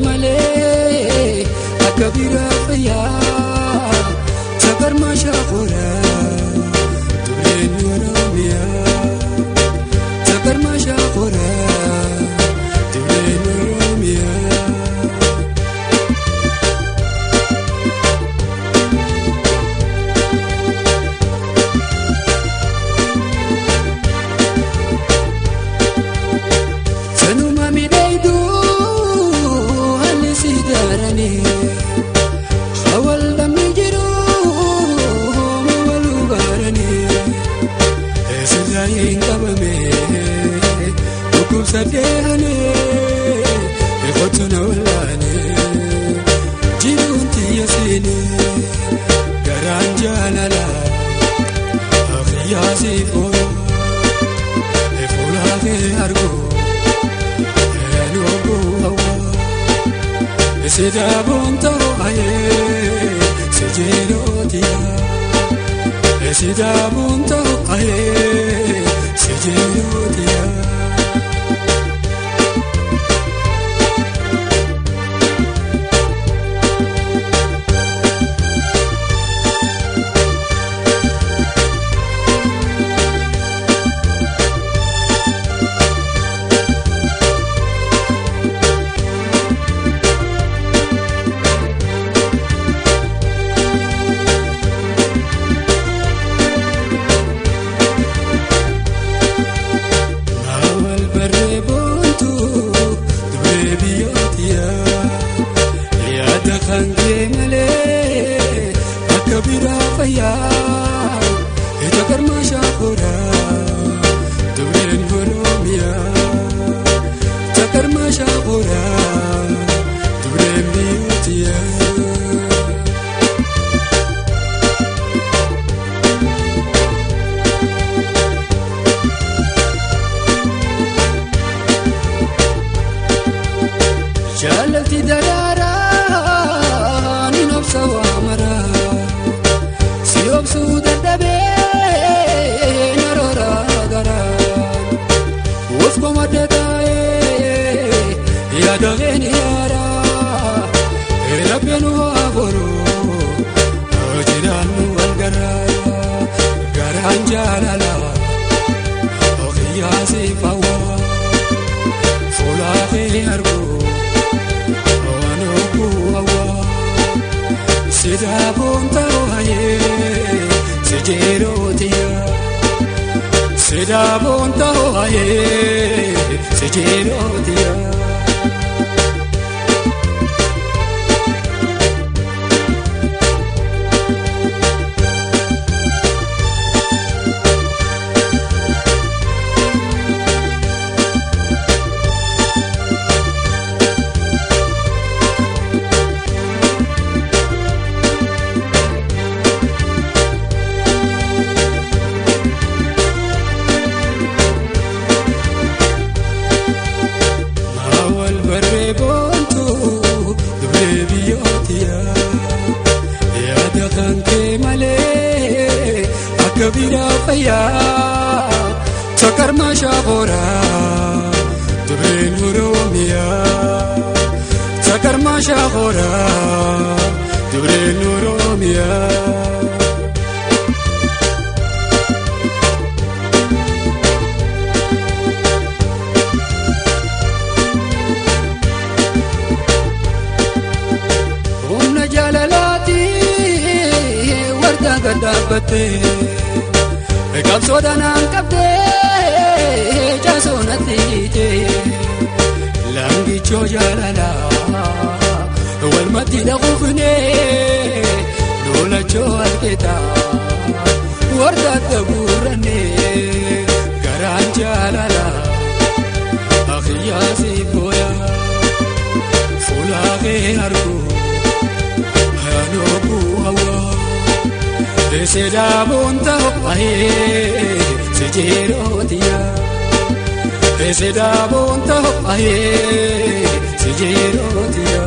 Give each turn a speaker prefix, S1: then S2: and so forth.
S1: Malee akka biraa fayyaa sagarmaa shaakoraa dubreen oromiyaa sagarmaa shaakoraa dubreen oromiyaa. Sanuma miidhagduu haalli si daaranii hawal dhamni jiru waluu baaranii sirraa hin qabame dhukkubsadhee hanee kottu na wallaanee jiruun tiyya seenee garaan jaalala afiyyaa si foora fuula kee argu. Sidaabuun ta'uu ayee sijeerootiya. Sidaabuun ta'uu ayee sijeerootiya. Maawal barree boontuu duree biyyootiya. Yaada kan kee malee akka biraa fayyaa. Ija garmaa shaakoraa dureen oromiyaa. Ija garmaa shaakoraa dureen biyyootiya. Jaalladhi daraaraa ni obsa waa maraa si obsuu dadhabee naroora garaa of komadda taa'ee yaadameen yaaraa lapheen waa boroo jiraannu wal garaa garaan jaalala ofiyaa si fawaa fuula kee arguu. Sidaabuun ta'uu ayee sijeerootiya. Sidaabuun ta'uu ayee sijeerootiya. Maawal barree boontuu dubree biyyootiya. Yaada kan kee malee akka biraa fayyaa. Sakarmaa shaakoraa dubreen oromiyaa. Sakarmaa shaakoraa dubreen oromiyaa. Humna jaalalaati warra gad dhaabbattee qabsoodhaan aan qabdee jaasoo natti hiitee laangichoo jaalalaa walmatti dhaquufnee lolachoo alkeetaa warra adda guurannee garaan jaalalaa akiyyaa si booyaa fuula kee argu. Sidaabuun ta'uu ayee sijeerootiya. Sidaabuun ta'uu ayee sijeerootiya.